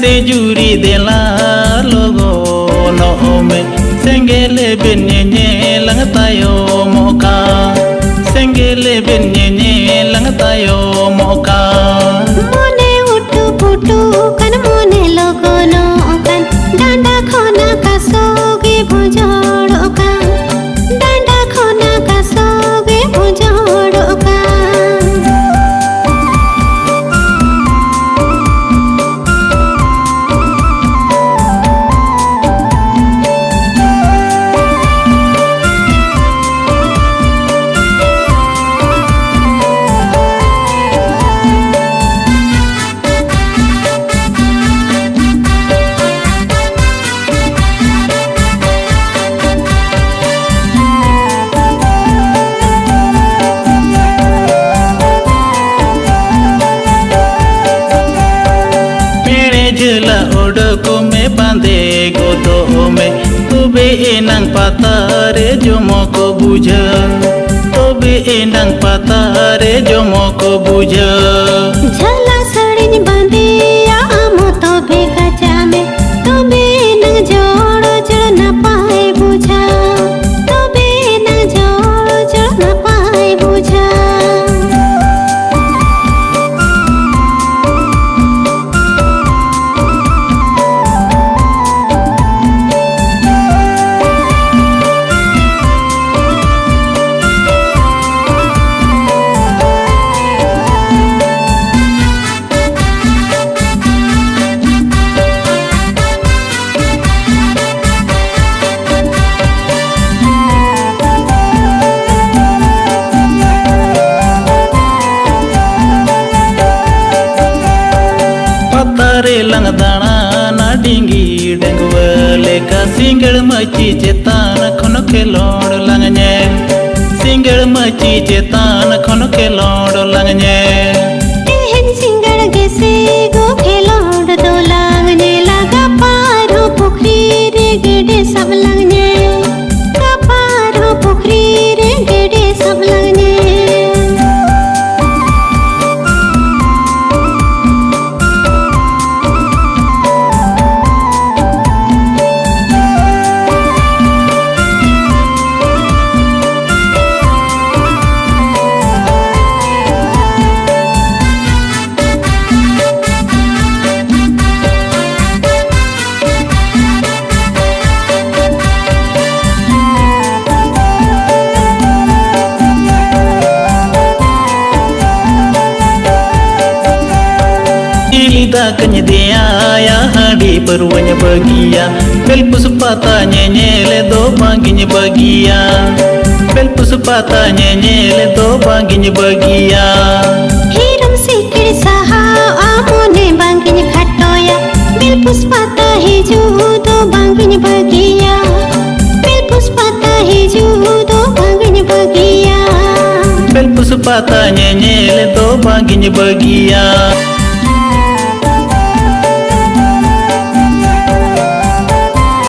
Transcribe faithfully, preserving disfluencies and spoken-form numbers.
ᱛᱮ ᱡᱩᱨᱤ ᱫᱮᱞᱟ ᱞᱚᱜᱚᱱᱚᱜ ᱢᱮ, ᱥᱮᱸᱜᱮᱞ ᱵᱮᱱ ᱧᱮᱧᱮᱞᱟᱝ ᱛᱟᱭᱚᱢᱚᱜ ᱠᱟᱱ, ᱥᱮᱸᱜᱮᱞ ᱵᱮᱱ ᱧᱮᱧᱮᱞᱟᱝ ᱛᱟᱭᱚᱢᱚᱜ ᱠᱟᱱ᱾ ᱢᱚᱱᱮ ᱩᱴᱩ ᱯᱩᱴᱩ ᱠᱟᱱ, ᱢᱚᱱᱮ ᱞᱚᱜᱚᱱᱚᱜ ᱠᱟᱱ, ᱰᱟᱸᱰᱟ ᱠᱷᱚᱱᱟᱜ ᱠᱟᱥᱚ ᱜᱮ ᱵᱷᱩᱸᱡᱚᱲᱚᱜ ᱠᱟᱱ, ᱰᱟᱸᱰᱟ ᱠᱷᱚᱱᱟᱜ ᱠᱟᱥᱚ ᱜᱮ ᱵᱷᱩᱸᱡᱚᱲᱚᱜ ᱠᱟᱱ᱾ ᱯᱮᱲᱮ ᱡᱷᱟᱹᱞᱟ ᱚᱰᱚᱠ ᱢᱮ, ᱵᱟᱸᱫᱮ ᱜᱚᱫᱚᱜ ᱢᱮ, ᱛᱚᱵᱮ ᱮᱱᱟᱝ ᱯᱟᱛᱟ ᱨᱮ ᱡᱚᱢᱚᱠ ᱵᱩᱡᱷᱟᱹᱜ, ᱛᱚᱵᱮ ᱮᱱᱟᱝ ᱯᱟᱛᱟ ᱨᱮ ᱡᱚᱢᱚᱠ ᱵᱩᱡᱷᱟᱹᱜ᱾ ᱡᱷᱟᱹᱞᱟ ᱥᱟᱹᱲᱤᱧ ᱵᱟᱸᱫᱮᱭᱟ, ᱟᱢ ᱦᱚᱸ ᱛᱚᱵᱮ ᱠᱟᱪᱟᱜ ᱢᱮ, ᱛᱚᱵᱮ ᱮᱱᱟᱝ ᱡᱚᱲ ᱡᱚᱲ ᱱᱟᱯᱟᱭ ᱵᱩᱡᱷᱟᱹᱜ, ᱛᱚᱵᱮ ᱮᱱᱟᱝ ᱡᱚᱲ ᱡᱚᱲ ᱱᱟᱯᱟᱭ ᱵᱩᱡᱷᱟᱹᱜ᱾ ᱯᱟᱛᱟ ᱨᱮ ᱞᱟᱝ ᱫᱟᱬᱟᱱᱟ ᱰᱤᱝᱜᱤ ᱰᱟᱺᱜᱩᱣᱟᱹ ᱞᱮᱠᱟ, ᱥᱤᱸᱜᱟᱹᱲ ᱢᱟᱹᱪᱤ ᱪᱮᱛᱟᱱ ᱠᱷᱚᱱ ᱠᱷᱮᱞᱳᱰ ᱞᱟᱝ ᱧᱮᱞ, ᱥᱤᱸᱜᱟᱹᱲ ᱢᱟᱹᱪᱤ ᱪᱮᱛᱟᱱ ᱠᱷᱚᱱ ᱠᱷᱮᱞᱳᱰ ᱞᱟᱝ ᱧᱮᱞ᱾ ᱛᱮᱦᱮᱧ ᱥᱤᱸᱜᱟᱹᱲ ᱜᱮᱥᱮ ᱜᱳ ᱠᱷᱮᱞᱳᱰ ᱫᱚᱞᱟᱝ ᱧᱮᱞᱟ, ᱜᱟᱯᱟ ᱟᱨᱦᱚᱸ ᱯᱩᱠᱷᱨᱤ ᱨᱮ ᱜᱮᱰᱮ ᱥᱟᱵ ᱞᱟᱝ ᱧᱮᱞ, ᱜᱟᱯᱟ ᱟᱨᱦᱚᱸ ᱯᱩᱠᱷᱨᱤ ᱨᱮ ᱜᱮᱰᱮ ᱥᱟᱵ ᱞᱟᱝ ᱧᱮᱞ᱾ ᱫᱟᱠᱟᱧ ᱫᱮᱭᱟᱭᱟ, ᱦᱟᱺᱰᱤ ᱯᱟᱹᱨᱣᱟᱹᱧ ᱵᱟᱹᱜᱤᱭᱟ᱾ ᱵᱮᱞᱯᱩᱥ ᱯᱟᱛᱟ ᱧᱮᱧᱮᱞ ᱫᱚ ᱵᱟᱝᱜᱤᱧ ᱵᱟᱹᱜᱤᱭᱟ᱾ ᱵᱮᱞᱯᱩᱥ ᱯᱟᱛᱟ ᱧᱮᱧᱮᱞ ᱫᱚ ᱵᱟᱝᱜᱤᱧ ᱵᱟᱹᱜᱤᱭᱟ᱾ ᱦᱤᱨᱚᱢ ᱥᱤᱠᱲ ᱥᱟᱦᱟᱣ ᱟᱢ ᱢᱚᱱᱮ ᱵᱟᱝᱜᱤᱧ ᱠᱷᱟᱴᱚᱭᱟ᱾ ᱵᱮᱞᱯᱩᱥ ᱯᱟᱛᱟ ᱦᱤᱡᱩᱜ ᱫᱚ ᱵᱟᱝᱜᱤᱧ ᱵᱟᱹᱜᱤᱭᱟ᱾ ᱵᱮᱞᱯᱩᱥ ᱯᱟᱛᱟ ᱦᱤᱡᱩᱜ ᱫᱚ ᱵᱟᱝᱜᱤᱧ ᱵᱟᱹᱜᱤᱭᱟ᱾ ᱵᱮᱞᱯᱩᱥ ᱯᱟᱛᱟ ᱧᱮᱧᱮᱞ ᱫᱚ ᱵᱟᱝᱜᱤᱧ ᱵᱟᱹᱜᱤᱭᱟ᱾